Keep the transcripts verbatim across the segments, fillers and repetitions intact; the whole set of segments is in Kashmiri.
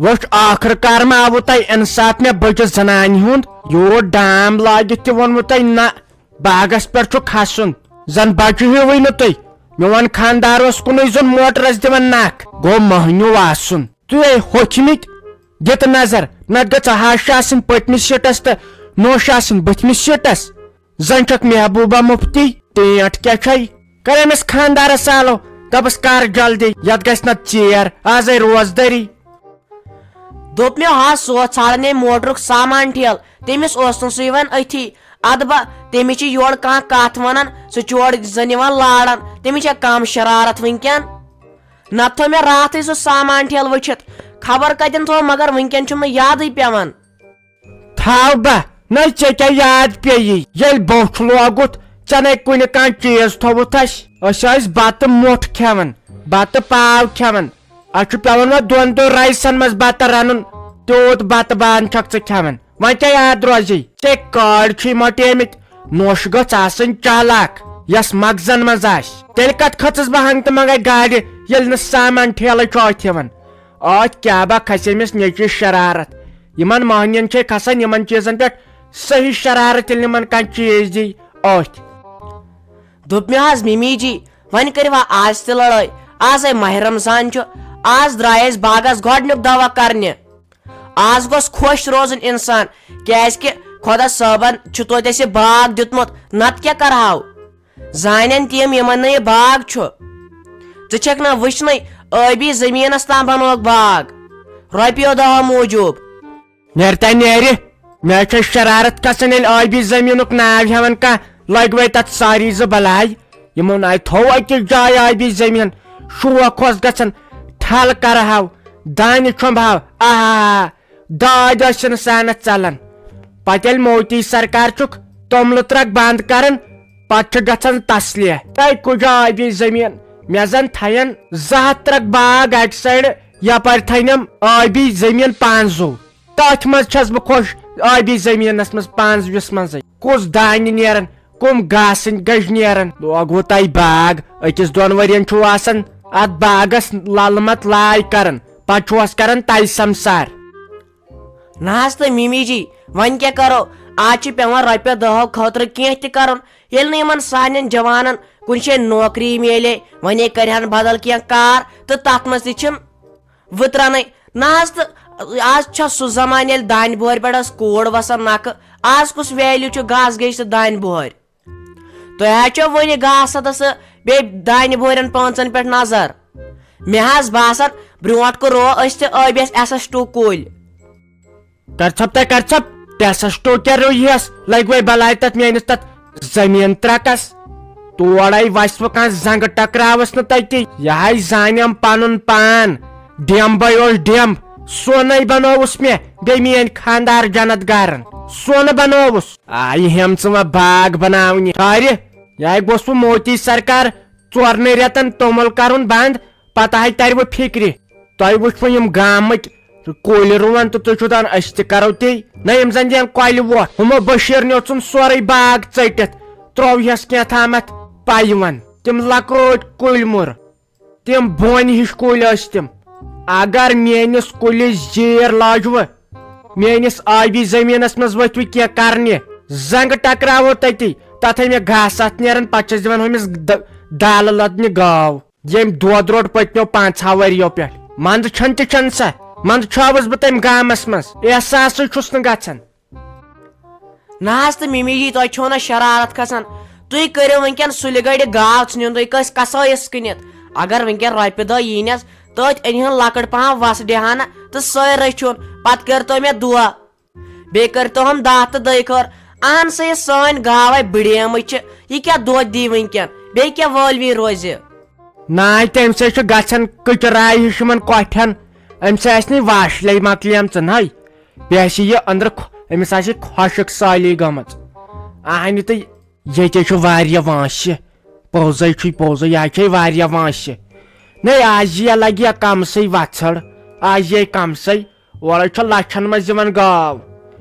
وٕچھ، ٲخٕر کار ما آوٕ تۄہہِ انصاف مےٚ بٔچِس زنانہِ ہُنٛد؟ یوٗت ڈام لٲگِتھ تہِ ووٚنمُت تۄہہِ نہ، باغس پٮ۪ٹھ چھُ کھسُن، زن بچہِ ہیوٗوٕے نہٕ تُہۍ۔ میون خانٛدار اوس کُنُے زوٚن موٹرس دِوان نکھ، گوٚو مۄہنیوٗ آسُن۔ تُہۍ ہے ہوٚکھمٕتۍ، دِتہٕ نظر، نتہٕ گٔژھ ہش آسٕنۍ پٔتمِس سیٖٹس تہٕ نوٚش آسٕنۍ بٔتھمِس سیٖٹس۔ زن چھکھ محبوبہ مفتی، ٹینٹ کیٛاہ چھے؟ کر أمِس خانٛدارس سالو، دپس کر جلدی، یتھ گژھِ نہ ژیر، ازے روزدٲری۔ دوٚپ مےٚ، ہا، سُہ اوس ژھانڈان أمۍ موٹرُک سامان ٹھیلہٕ، تٔمِس اوس نہٕ سُہ یِوان أتھی۔ ادٕ با، تٔمِس چھِ یورٕ کانٛہہ کتھ ونان، سُہ چھُ اورٕ زن یِوان لاران، تٔمِس چھےٚ کم شرارت وٕنکٮ۪ن۔ نتہٕ تھوٚو مےٚ راتھٕے سُہ سامان ٹھیلہٕ وٕچھِتھ، خبر کتٮ۪ن تھوٚو، مگر وٕنکٮ۪ن چھُم نہٕ یادٕے پٮ۪وان۔ تھاو با، نہ ژےٚ کیٛاہ یاد پیٚیی، ییٚلہِ بوٚچھ لوگُتھ، ژےٚ نے کُنہِ کانٛہہ چیٖز تھوٚوُتھ اَسہِ۔ أسۍ ٲسۍ بتہٕ مۄٹھ کھٮ۪وان، بتہٕ پاو کھٮ۪وان۔ اَسہِ چھُ پٮ۪وان وۄنۍ دۄن دۄن رایسن منٛز بتہٕ رنُن، تیوٗت بتہٕ بان چھکھ ژٕ کھٮ۪وان۔ وۄنۍ کیٛاہ یاد روزی؟ ژےٚ کٲڑۍ چھُے مۄٹیمٕتۍ، نوٚش گٔژھ آسٕنۍ چالاک، یۄس مغزن منٛز آسہِ۔ تیٚلہِ کتھ کھٔژٕس بہٕ ہنٛگتہٕ منٛگے گاڑِ، ییٚلہِ نہٕ سامان ٹھیلے چھُ أتھۍ یِوان؟ ٲتھۍ کیٛاہ با کھسہِ أمِس نیٚچوِس شرارت۔ یِمن مۄہنِین چھے کھسان یِمن چیٖزن پٮ۪ٹھ صحیح شرارت، ییٚلہِ نہٕ یِمن کانٛہہ چیٖز دی أتھۍ۔ دوٚپ مےٚ حظ، مِمی جی، وۄنۍ کٔرِوا آز تہِ لڑٲے؟ آز ہے ماہِ رمضان چھُ، آز درٛاے أسۍ باغس گۄڈٕنیُک دوا کرنہِ۔ آز گوٚژھ خۄش روزُن انسان، کیازِ کہِ خۄدا صٲبن چھُ توتہِ اسہِ باغ دیُتمُت، نتہٕ کیٛاہ کرہاو؟ زانن تِم، یِمن نہٕ یہِ باغ چھُ۔ ژٕ چھکھ نہ وٕچھنٕے، ٲبی زٔمیٖنس تام بنووُکھ باغ، رۄپیو دہو موٗجوٗب۔ نیرِ تا نیرِ، مےٚ چھےٚ شرارت کھسان، ییٚلہِ ٲبی زٔمیٖنُک ناو ہٮ۪وان کانٛہہ، لگوے تتھ ساری زٕ بلاے۔ یِمو ناے تھوو أکِس جایہِ ٲبی زٔمیٖن، شوق اوس گژھان، تھل کرہاو، دانہِ چھۄمبہاو، آہا، داج ٲس انسانس ژلان۔ پتہٕ ییٚلہِ مودی سرکار چھُکھ توٚملہٕ ترٛکھ بنٛد کران، پتہٕ چھُ گژھان تسلیہ۔ تۄہہِ کُجا ٲبی زٔمیٖن؟ مےٚ زن تھاین زٕ ہتھ ترٛکھ باغ اکہِ سایڈٕ، یپٲرۍ تھاینم ٲبی زٔمیٖن پانٛژھ زُو۔ تتھ منٛز چھس بہٕ خۄش، ٲبی زٔمیٖنس منٛز پانٛژوِس منٛزٕے۔ کُس دانہِ نیران، کُم گاسہٕ گجہِ نیران۔ لوگوُ تۄہہِ باغ، أکِس دۄن ؤرین چھُو آسان اتھ باغس لل مت لاے کران، پتہٕ چھُو اَس کران تَے سمسار۔ نہ حظ تہٕ مِمی جی، وۄنۍ کیٛاہ کرو؟ آز چھِ پٮ۪وان رۄپیہِ دہو خٲطرٕ کینٛہہ تہِ کرُن۔ ییٚلہِ نہٕ یِمن سانٮ۪ن جوانن کُنہِ جایہِ نوکری میلے، وۄنۍ ہے کرِہن بدل کینٛہہ کار، تہٕ تتھ منٛز تہِ چھِم وٕترنٕے۔ نہ حظ تہٕ آز چھا سُہ زمانہٕ ییٚلہِ دانہِ بۄہرِ پٮ۪ٹھ ٲس کوٗر وسان نکھٕ؟ آز کُس ویلیو چھُ گاسہٕ گیٚجہِ تہٕ دانہِ بۄہرِ؟ تۄہہِ حظ چھو وُنہِ گاسہٕ تہٕ سُہ بیٚیہِ دانہِ بورٮ۪ن پانٛژن پٮ۪ٹھ نظر۔ مےٚ حظ باسان، برونٛٹھ کُن رو أسۍ تہِ ٲبِس ایس ایس ٹو کُلۍ۔ کر ژھپ تہ کر ژھپ، تہ ایس ایس ٹو کیٛاہ رو یِہس؟ لگہِ وۄنۍ بلاے تتھ میٲنِس تتھ زٔمیٖن ترکس۔ تورے وسہِ وۄنۍ کانٛہہ زنٛگہٕ ٹکراوس نہٕ تتہِ۔ یہِ ہاے زانٮ۪م پنُن پان۔ ڈیمبے اوس ڈیمب، سونَے بنووُس مےٚ، بیٚیہِ میٲنۍ خانٛدار جنت گارن۔ سونہٕ بنووُس۔ آیہِ ہیمژٕ وۄنۍ باغ بناونہِ۔ خارِ، یہِ ہاے گوٚژھ وۄنۍ مودی سرکار ژورنٕے رٮ۪تن توٚمُل کرُن بنٛد، پتہٕ ہاے ترِ وۄنۍ فکرِ۔ تۄہہِ وٕچھوٕ یِم گامٕکۍ کُلۍ رُوان تہٕ تُہۍ چھِو دپان أسۍ تہِ کرو تی۔ نہ، یِم زن دِن کۄلہِ وۄٹھ۔ ہُمو بشیٖر نیوژُن سورُے باغ ژٔٹِتھ، ترٛووہس کینٛہہ تامتھ پایوَن۔ تِم لۄکٕٹۍ کُلۍ مُر۔ تِم بونہِ ہِش کُلۍ ٲسۍ تِم۔ اگر میٲنِس کُلِس زیٖر لاجوٕ، میٲنِس ٲبی زٔمیٖنس منٛز ؤتھوٕ کینٛہہ کرنہِ، زنٛگہٕ ٹکراوو تٔتی، تتھے مےٚ گاسہٕ اتھ نیران، پتہٕ چھِس دِوان ہُمِس د-، دالہٕ لدنہِ گاو، ییٚمۍ دۄد روٚٹ پٔتمیو پانٛژہو ؤرِیو پٮ۪ٹھ۔ منٛدٕ چھَن تہِ چھَن سا، منٛدٕ چھاوُس بہٕ تَمہِ گامس منٛز، احساسٕے چھُس نہٕ گژھان۔ نہ حظ تہٕ مِمی جی، تۄہہِ چھو نہ شرارت کھسان؟ تُہۍ کٔرِو وٕنکٮ۪ن سُلہِ گڑِ گاو ژھٕنِو تُہۍ کٲنٛسہِ کسٲیِس کٕنِتھ۔ اگر وٕنکٮ۪ن رۄپیہِ دہ ییٖنس، تٔتھۍ أنۍ ہن لۄکٕٹ پہم وس ڈیہانہ تہٕ سۄے رٔچھُن۔ پتہٕ کٔرۍتو مےٚ دُعا۔ بیٚیہِ کٔرۍتو ہم داہ تہٕ دۄیہِ خٲر۔ اہن سا، یہِ سٲنۍ گاو ہے بٕڑیمٕژ چھِ، یہِ کیٛاہ دۄد دی وٕنکٮ۪ن؟ بیٚیہِ کیٛاہ وٲلوی روزِ؟ ناے، تَمہِ سۭتۍ چھُ گژھان کٕچراے ہِش یِمن کۄٹھٮ۪ن۔ اَمہِ سۭتۍ آسہِ نہٕ واش لے مۄکلیمژٕ نَے۔ بیٚیہِ آسہِ یہِ أنٛدرٕ خۄ-، أمِس آسہِ خۄشٕک سٲلی گٔمٕژ۔ اہنہِ تہٕ ییٚتہِ چھُ واریاہ وٲنٛسہِ۔ پوٚزَے چھُے، پوٚزَے، یہِ چھے واریاہ وٲنٛسہِ۔ نَے، آز یہِ لَگہِ یا کَمسٕے وَژھٕڑ، آز یہِ کَمسٕے۔ اورے چھُ لچھن منٛز یِوان گاو۔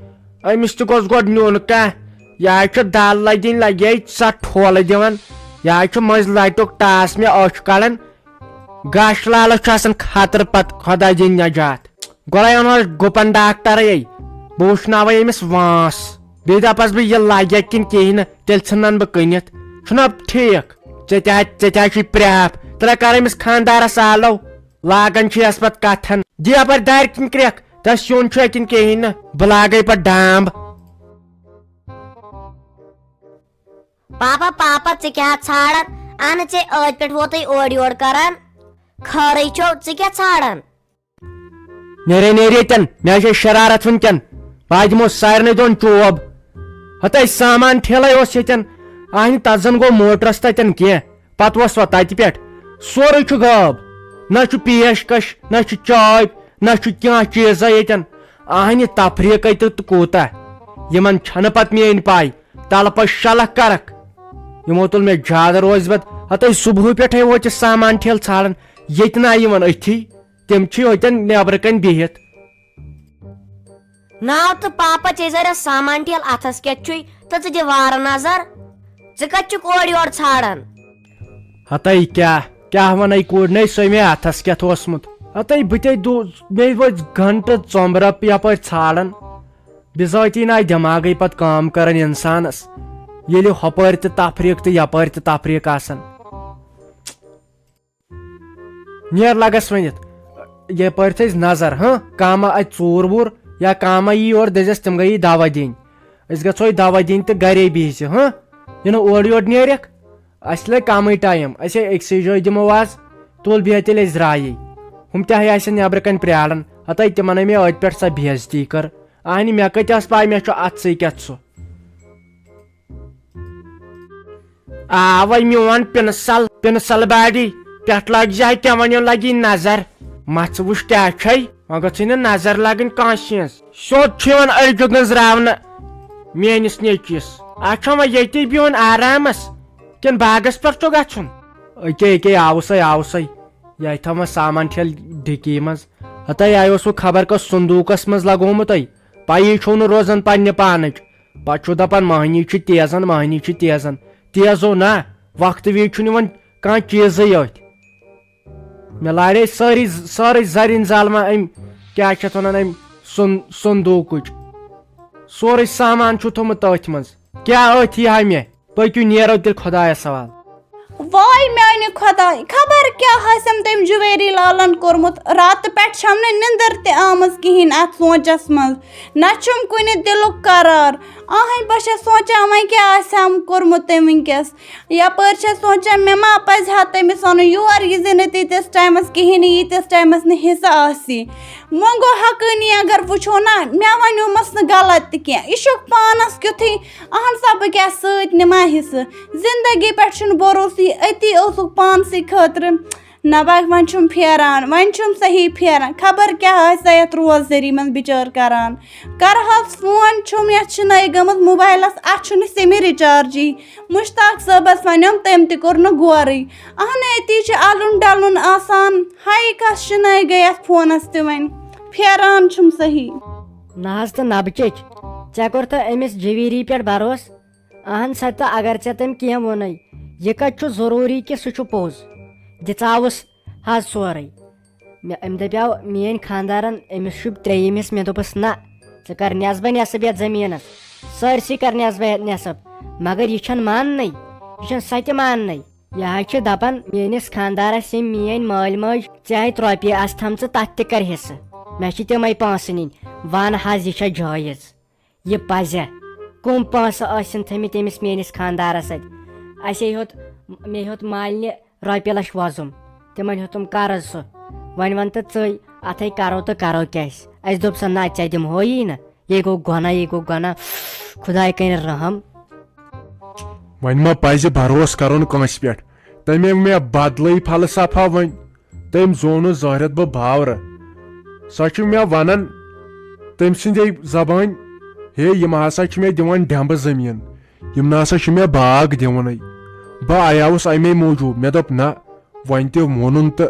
أمِس تہِ گوٚژھ گۄڈٕ نیُن کانٛہہ۔ یہِ حظ چھُ دَل لَگِنۍ لَگے ژَ ٹھولہٕ دِوان۔ یہِ حظ چھُ مٔنٛزۍ لَٹیُک ٹاس مےٚ أچھ کَڑان۔ گاشہٕ لالَس چھُ آسان خطرٕ پَتہٕ خۄدا دِنۍ نجات۔ گۄڈے اَنہوس گُپن ڈاکٹرے۔ بہٕ وٕچھناوے أمِس وانس، بیٚیہِ دپس بہٕ، یہِ لگہِ کِنہٕ کِہیٖنۍ نہٕ، تیٚلہِ ژھٕنن بہٕ کٕنِتھ۔ چھُنہ ٹھیٖک؟ ژےٚ تہِ ہا، ژےٚ تہِ ہا چھُے پرٛاپھ۔ ترٛےٚ کر أمِس خانٛدارس آلو، لاگان چھُ یس پتہٕ کتھن۔ دِ یپٲرۍ دارِ کِنۍ کرٛٮ۪کھ، تس سیُن چھُ کِنہٕ کِہیٖنۍ نہٕ، بہٕ لاگے پتہٕ ڈامب۔ پاپا، پاپا، ژٕ کیٛاہ ژھانٛڈان؟ اہن ژےٚ ٲدۍ پٮ۪ٹھ ووتُے اورٕ یورٕ کران۔ خٲرٕے چھو، ژٕ کیٛاہ ژھانٛڈان؟ نیرے، نیرے ییٚتٮ۪ن، مےٚ چھےٚ شرارت وٕنکٮ۪ن۔ بہٕ دِمو سارنٕے دۄن چوب۔ ہتے سامان ٹھیلے اوس ییٚتٮ۪ن، اہنہِ تتھ زن گوٚو موٹرس تتٮ۪ن کینٛہہ، پتہٕ ووس وۄنۍ تتہِ پٮ۪ٹھ۔ سورُے چھُ غٲب، نہ چھُ پیش کش، نہ چھُ چاے، نہ چھُ کینٛہہ چیٖزا ییٚتٮ۪ن۔ اہنہِ تفریٖقے تہٕ، تہٕ کوٗتاہ، یِمن چھنہٕ پتہٕ میٲنۍ پاے۔ تلہٕ پتہٕ شلکھ کرکھ۔ یِمو تُل مےٚ زیادٕ روزِ بد۔ ہتے صبحہٕ پٮ۪ٹھے ووت یہِ سامان ٹھیلہٕ ژھانڈان، ییٚتہِ نہ یِوان أتھی۔ تِم چھِ ہوتٮ۪ن نیبرٕ کنۍ بِہِتھ۔ ناو تہٕ پاپا، ژےٚ زَریا سامان ٹھیلہٕ اَتھس کٮ۪تھ چھُے تہٕ ژٕ دِ وارٕ نظر۔ ژٕ کَتہِ چھُکھ اورٕ یورٕ ژھانڈان؟ ہتے کیٛاہ، کیٛاہ وَنے کوٗر، نے سُے مےٚ اَتھس کٮ۪تھ اوسمُت۔ ہتے بہٕ تے دو-، مےٚ وٲتۍ گھنٹہٕ ژۄمبرٕ یپٲرۍ ژھانڈان۔ بِذٲتی نہ آیہِ دٮ۪ماغے پتہٕ کٲم کران انسانس، ییٚلہِ ہۄپٲرۍ تہِ تفریٖق تہٕ یپٲرۍ تہِ تفریٖق آسان۔ نیر لگس ؤنِتھ، یپٲرۍ تھٲیزِ نظر، ہاں، کانٛہہ ما اتہِ ژوٗر ووٗر یا کانٛہہ ما یی یور، دٔپزٮ۪س تِم گٔیی دوا دِنۍ۔ أسۍ گژھو یہِ دوا دِنۍ تہٕ گرے بِہزِ، ہاں، یہِ نہٕ اورٕ یورٕ نیرکھ۔ اسہِ لگہِ کمٕے ٹایم، أسۍ ہے أکسٕے جایہِ دِمو آز۔ تُل بیٚہہ تیٚلہِ أسۍ درٛایے۔ ہُم تہِ ہے آسن نیبرٕ کنۍ پرٛاران، ہتے تِمن ہے مےٚ أتھۍ پٮ۪ٹھ سۄ بے عزتی کٔر۔ اہنہِ، مےٚ کتہِ ٲس پاے مےٚ چھُ اتھسٕے کٮ۪تھ سُہ۔ آ، وۄنۍ میون پِنسل، پِنسل باڈی پٮ۪ٹھ لٲگۍ زِ ہا کینٛہہ، وۄنۍ لگی نظر۔ مژھ وٕچھ کیٛاہ چھے، وۄنۍ گٔژھٕے نہٕ نظر لگٕنۍ کٲنٛسہِ ہٕنٛز۔ سیوٚد چھُ یِوان أڈجہِ گٔنٛزراونہٕ میٲنِس نیٚچوِس۔ اتھ چھا وۄنۍ ییٚتی بِہُن آرامس کِنہٕ باغس پٮ۪ٹھ چھُ گژھُن؟ أکے أکے آوُسے آوُسے، یہِ تھاو وۄنۍ سامان ٹھیلہٕ ڈِکی منٛز۔ ہتے یہِ اوس وۄنۍ خبر کس صندوٗقس منٛز لگومُت۔ پَیی چھو نہٕ روزان پننہِ پانٕچ۔ پتہٕ چھُو دپان مٔہنی چھِ تیزن، مٔہنی چھِ تیزن۔ تیزو نہ، وقتہٕ وِزِ چھُنہٕ یِوان کانٛہہ چیٖزٕے أتھۍ۔ مےٚ لارے سٲری، سٲرٕے زرٕنۍ زالمہ أمۍ، کیٛاہ چھِ اَتھ وَنان، أمۍ سُن-، صندوٗقٕچ۔ سورُے سامان چھُ تھوٚمُت تٔتھۍ منٛز۔ کیٛاہ أتھۍ یی ہا مےٚ؟ پٔکِو نیرو تیٚلہِ خۄدایَس حوالہٕ۔ واے میانہِ خۄدایہِ، خبر کیٛاہ آسٮ۪م تٔمۍ جُویری لالن کوٚرمُت۔ راتہٕ پٮ۪ٹھ چھَم نہٕ نِندٕر تہِ آمٕژ کِہیٖنۍ اَتھ سونٛچَس منٛز، نہ چھُم کُنہِ دِلُک قرار۔ آہَے، بہٕ چھَس سونٛچان، وۄنۍ کیٛاہ آسہِ ہَم کوٚرمُت تٔمۍ وٕنکیٚس۔ یپٲرۍ چھَس سونٛچان، مےٚ ما پَزِ ہا تٔمِس وَنُن یور یہِ زِ نہٕ تیٖتِس ٹایمَس کِہیٖنۍ نہٕ، ییٖتِس ٹایمَس نہٕ حِصہٕ آسی۔ وۄنۍ گوٚو حقٲنی اگر وٕچھو نا، مےٚ وَنیومَس نہٕ غلط تہِ کینٛہہ۔ یہِ چھُکھ پانَس کیُتھُے، اہن سا بہٕ کیٛاہ سۭتۍ نِمہٕ ہا حِصہٕ؟ زندگی پٮ۪ٹھ چھُنہٕ بھروسٕے، أتی اوسُکھ پانسٕے خٲطرٕ۔ نہ بہٕ وۄنۍ چھُم پھیران، وۄنۍ چھُم صحیح پھیران، خبر کیٛاہ آسہِ سا یَتھ روزدٔری منٛز بِچٲر کَران۔ کَرٕ حظ فون، چھُم یَتھ چھِ نٔے گٔمٕژ موبایلَس، اَتھ چھُنہٕ سِمہِ رِچارجی۔ مُشتاق صٲبَس وَنیوم، تٔمۍ تہِ کوٚر نہٕ غورٕے۔ اہن أتی چھُ اَلُن ڈَلُن آسان۔ ہاے کَس چھِ نٔے گٔے اَتھ فونَس تہِ وۄنۍ۔ پھیران چھُم صحیح۔ نہ حظ تہٕ نبہٕ چیٚچ، ژےٚ کوٚرتھٕ أمِس جویری پٮ۪ٹھ بھروسہٕ؟ اہن سا، تہٕ اگر ژےٚ تٔمۍ کینٛہہ ووٚنُے، یہِ کتہِ چھُ ضروٗری کہِ سُہ چھُ پوٚز؟ دِژاوُس حظ سورُے۔ مےٚ، أمۍ دپیٛاو میٲنۍ خانٛدارن، أمِس چھُ ترٛیٚیِم حصہٕ۔ مےٚ دوٚپُس، نہ، ژٕ کر نٮ۪صبہ نٮ۪صٕب یتھ زٔمیٖنس، سٲرسٕے کر نٮ۪صبہ نٮ۪صٕب۔ مگر یہِ چھَنہٕ ماننٕے، یہِ چھَنہٕ سۄ تہِ ماننٕے۔ یہِ حظ چھِ دپان، میٲنِس خانٛدارس یِم میٲنۍ مٲلۍ مٲج ژےٚ اتھِ رۄپیہِ آسہٕ تھٲمژٕ، تتھ تہِ کر حصہٕ۔ مےٚ چھِ تِمے پونٛسہٕ نِنۍ۔ ون حظ، یہِ چھا جٲیز؟ یہِ پزیا؟ کٕم پونٛسہٕ ٲسِن تھٲمٕتۍ أمِس میٲنِس خانٛدارس اتھِ؟ اسے ہیوٚت، مےٚ ہیوٚت مالنہِ رۄپیہِ لچھ وۄزُم، تِمن ہیوٚتُم قرض سُہ۔ وۄنۍ ون تہٕ ژٕے، اتھے کرو تہٕ کرو کیٛاہ أسۍ؟ اسہِ دوٚپ سا، نہ، ژےٚ دِمہویی نہٕ، یے گوٚو گۄناہ، یے گوٚو گۄناہ۔ خداے کٔرِن رحم۔ وۄنۍ ما پزِ بھروسہٕ کرُن کٲنٛسہِ پٮ۪ٹھ؟ تٔمۍ مےٚ بدلٕے فلسفہ وۄنۍ۔ تٔمۍ زونُس ظٲہرت بہٕ باورٕ۔ سۄ چھِ مےٚ ونان تٔمۍ سٕنٛدے زبٲنۍ، ہے، یِم ہسا چھِ مےٚ دِوان ڈٮ۪مبہٕ زٔمیٖن، یِم نہ ہسا چھِ مےٚ باغ دِوانٕے۔ بہٕ آیاوُس امے موٗجوٗب، مےٚ دوٚپ، نہ، وۄنۍ تہِ ووٚنُن تہٕ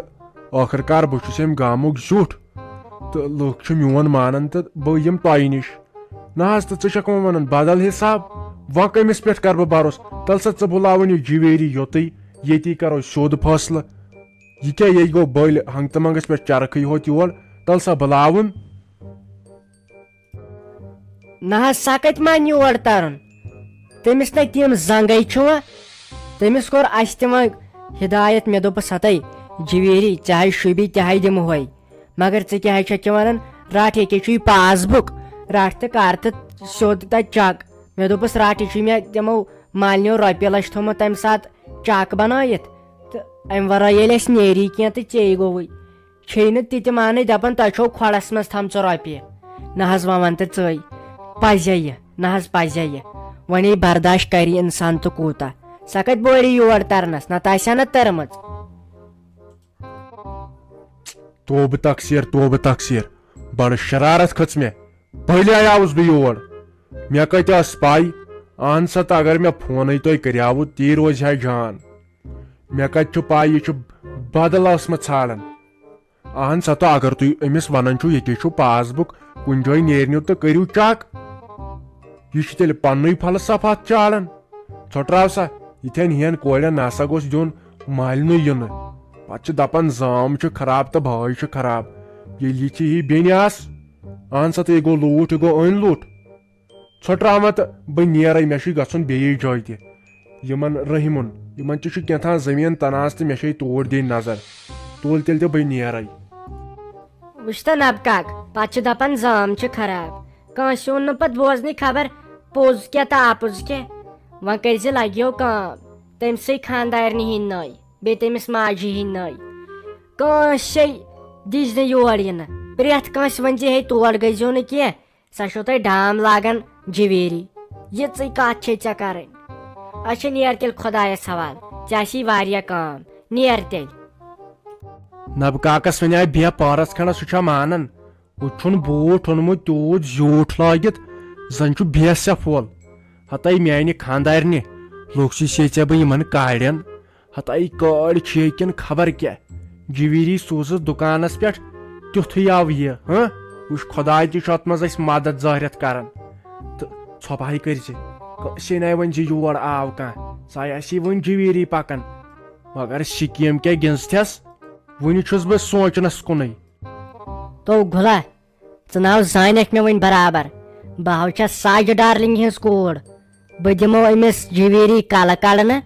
ٲخٕر کار بہٕ چھُس ییٚمہِ گامُک زیُٹھ تہٕ لُکھ چھِ میون مانان تہٕ بہٕ یِمہٕ تۄہہِ نِش۔ نہ حظ، تہٕ ژٕ چھکھ وۄنۍ ونان بدل حساب، وۄنۍ کٔمِس پٮ۪ٹھ کرٕ بہٕ بھروسہٕ؟ تَلہٕ سا ژٕ بُلاوُن یہِ جویری یوٚتُے، ییٚتی کرو سیوٚد فٲصلہٕ۔ یہِ کیٛاہ، ییٚتہِ گوٚو بٔلۍ ہنٛگتہٕ منٛگس پٮ۪ٹھ چرکھٕے ہوت یور، تَل سا بُلاوُن۔ نہ حظ، سۄ کتہِ مانہِ یور ترُن؟ تٔمِس نہ تِم زنگے چھُ وۄنۍ۔ تٔمِس کوٚر اسہِ تہِ وۄنۍ ہدایت، مےٚ دوٚپُس، ہتے جویری، ژےٚ ہاے شوٗبی، تہِ ہاے دِمہوے۔ مگر ژٕ کیٛاہ ہاے چھکھ یہِ ونان؟ رٹھ، ییٚکے چھُے پاس بُک، رٹھ تہٕ کر تہٕ سیوٚد تتہِ چک۔ مےٚ دوٚپُس، رٹھ، یہِ چھُے مےٚ تِمو مالنیو رۄپیہِ لچھ تھوٚمُت تمہِ ساتہٕ چک بنٲیِتھ، تہٕ امہِ ورٲے ییٚلہِ اسہِ نیری کینٛہہ تہٕ ژے گوٚوُے۔ چھے نہٕ تہِ تہِ مانٕنۍ، دپان، تۄہہِ چھو کھۄڑس منٛز تھٲمژٕ رۄپیہِ۔ نہ حظ، وۄنۍ ون تہٕ ژٕے، پزے یہِ، نہ حظ پزے یہِ۔ وۄنۍ یہِ برداش کرِ انسان تہٕ کوٗتاہ؟ سۄ کتہِ بورِ یور ترنس، نتہٕ آسہِ ہا نہ تٔرمٕژ۔ توبہٕ تقصیر، توبہٕ تقصیر، بڑٕ شرارت کھٔژ مےٚ۔ پٔہلے آوُس بہٕ یور، مےٚ کتہِ ٲس پے؟ اہن سا، تہٕ اگر مےٚ فونٕے تۄہہِ کریاوُ، تی روزِ ہا جان۔ مےٚ کتہِ چھُ پے، یہِ چھُ بدل ٲسمٕژ ژھانڈان۔ اہن سا، تہٕ اگر تُہۍ أمِس ونان چھِو، ییٚکے چھُ پاس بُک، کُنہِ جایہِ نیرنیو تہٕ کٔرِو چک۔ یہِ چھُ تیٚلہِ پننُے فلسفہ اتھ چالان۔ ژھۄٹراو سا، یِتھٮ۪ن ہِین کورٮ۪ن نسا گوٚژھ دیُن مالنٕے یُنہٕ۔ پتہٕ چھِ دپان، زام چھُ خراب تہٕ بٲے چھُ خراب۔ ییٚلہِ یہِ ژےٚ ہی بیٚنہِ آس، اہن سا، تہٕ یہِ گوٚو لوٗٹھ، یہِ گوٚو أنۍ لوٗٹھ۔ ژھۄٹراو وۄنۍ تہٕ بہٕ نیرے، مےٚ چھُے گژھُن بیٚیِس جایہِ تہِ۔ یِمن رحیمن، یِمن تہِ چھُ کینٛہہ تام زٔمیٖن تناز تہٕ مےٚ چھے توٗرۍ دِنۍ نظر۔ تُل تیٚلہِ تہٕ بہٕ نیرے۔ وٕچھ تہٕ نبہٕ کاک، پتہٕ چھِ دپان زام چھِ خراب۔ کٲنٛسہِ اوٚن نہٕ پتہٕ بوزنٕے خبر پوٚز کیٛاہ تہٕ اپُز کیٛاہ۔ وۄنۍ کٔرۍ زِ لگیو کٲم، تٔمۍ سٕے خانٛدارنہِ ہِنٛدۍ نٔے، بیٚیہِ تٔمِس ماجہِ ہِنٛدۍ نٔے۔ کٲنٛسے دیٖزِ نہٕ یور یِنہٕ، پرٛٮ۪تھ کٲنٛسہِ ؤنۍ زِ ہے تور گٔژھۍزیو نہٕ کینٛہہ۔ سۄ چھو تۄہہِ ڈام لاگان جویری۔ یِژٕے کتھ چھے ژےٚ کرٕنۍ۔ اچھا نیر تیٚلہِ خۄدایس حوال، ژےٚ آسی واریاہ کٲم، نیر تیٚلہِ۔ نبہٕ کاکس ونے بے پارس کھنڈس، سُہ چھا مانان؟ ہُہ چھُن بوٗٹھ اوٚنمُت تیوٗت زیوٗٹھ لٲگِتھ، زن چھُ بے سیف وول۔ ہتے میانہِ خانٛدارنہِ، لوٚگ سُہ سے ژےٚ بہٕ یِمن کاڑٮ۪ن۔ ہتاے کٲڑۍ چھِ کِنہٕ خبر کیٛاہ۔ جویری سوٗزٕس دُکانس پٮ۪ٹھ، تیُتھُے آو یہِ، ہہ؟ وٕچھ، خۄداے تہِ چھُ اتھ منٛز اَسہِ مدد ظٲہرت کران۔ تہٕ ژھۄپہٕ ہاے کٔرۍ زِ، کٲنٛسے نَے ؤنۍ زِ یور آو کانٛہہ، سۄ آسی وۄنۍ جویری پکان۔ مگر سکیٖم کیٛاہ گِنٛزتھس؟ وُنہِ چھُس بہٕ سونٛچنس کُنُے۔ تو گُلا، ژٕ ناو زانکھ مےٚ وۄنۍ برابر۔ بہٕ ہاو چھَس ساجہِ ڈارلنگ ہٕنٛز کوٗر۔ بہٕ دِمو أمِس جویری کلہٕ کڑنہٕ۔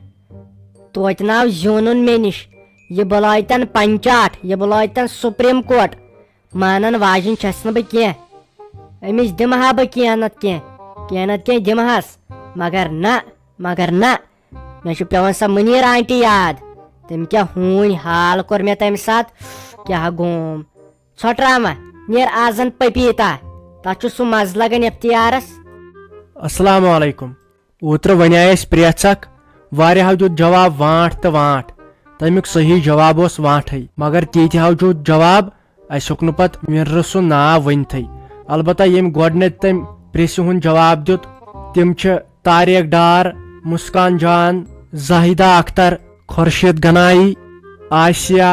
توتہِ ناو زیوٗنُن مےٚ نِش۔ یہِ بُلٲیتن پنچاٹھ، یہِ بُلٲیتن سپریم کورٹ۔ مانن واجِنۍ چھَس نہٕ بہٕ کینٛہہ۔ أمِس دِمہٕ ہا بہٕ کینٛہہ نتہٕ کینٛہہ، کینٛہہ نتہٕ کینٛہہ دِمہٕ ہس۔ مگر نہ، مگر نہ۔ مےٚ چھُ پٮ۪وان سۄ مُنیٖر آنٹی یاد۔ تٔمۍ کیٛاہ ہوٗنۍ حال کوٚر مےٚ تَمہِ ساتہٕ۔ کیٛاہ گوم۔ ژھۄٹراوان، نیر آز ان پپیٖتا، تتھ چھُ سُہ مزٕ لگان افتیارس۔ السلام علیکم۔ اوترٕ ونے اسہِ پرٛژھ اکھ، واریاہو دیُت جواب وانٹھ تہٕ وانٹھ۔ تمیُک صحیح جواب اوس وانٹھٕے، مگر تیٖتۍ ہاو دیُت جواب، اسہِ ہیوٚک نہٕ پتہٕ وِنرٕ سُنٛد ناو ؤنتھٕے۔ البتہ ییٚمۍ گۄڈٕنیتھ تمہِ پرٛژھِ ہُنٛد جواب دیُت، تِم چھِ طارق ڈار، مسکان جان، زاہدہ اختر، خورشید گنایی، آسیہ،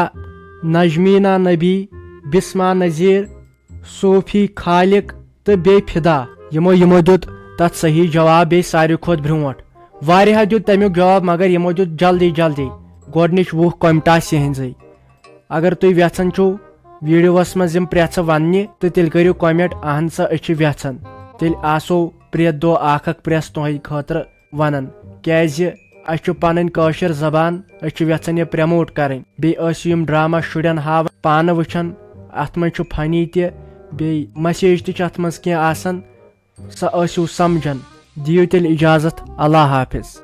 نجمینہ نبی، بسمہ نذیر، صوفی خالق تہٕ بیٚیہِ فدا۔ یِمو، یِمو دیُت تتھ صحیح جواب بیٚیہِ ساروی کھۄتہٕ برونٛٹھ۔ واریاہو دیُت تمیُک جواب، مگر یِمو دیُت جلدی جلدی۔ گۄڈٕنِچ وُہ comment آسہٕ یِہنٛزٕے۔ اگر تُہۍ یژھان چھِو ویڈیوس منٛز یِم پرٛژھٕ وننہِ، تہٕ تیٚلہِ کٔرِو comment، اہن سا، أسۍ چھِ یژھان۔ تیٚلہِ آسو پرٛٮ۪تھ دۄہ اکھ اکھ پرٛژھ تُہنٛدِ خٲطرٕ ونان، کیازِ اسہِ چھُ پنٕنۍ کٲشِر زبان، أسۍ چھِ یژھان یہِ promote کرٕنۍ۔ بیٚیہِ ٲسِو یِم drama شُرٮ۪ن ہاوان، پانہٕ وٕچھان، اتھ منٛز چھُ funny تہِ، بیٚیہِ message تہِ چھِ اتھ منٛز کینٛہہ آسان، سۄ ٲسِو سمجھان۔ دِیِو تیٚلہِ اجازت، اللہ حافظ۔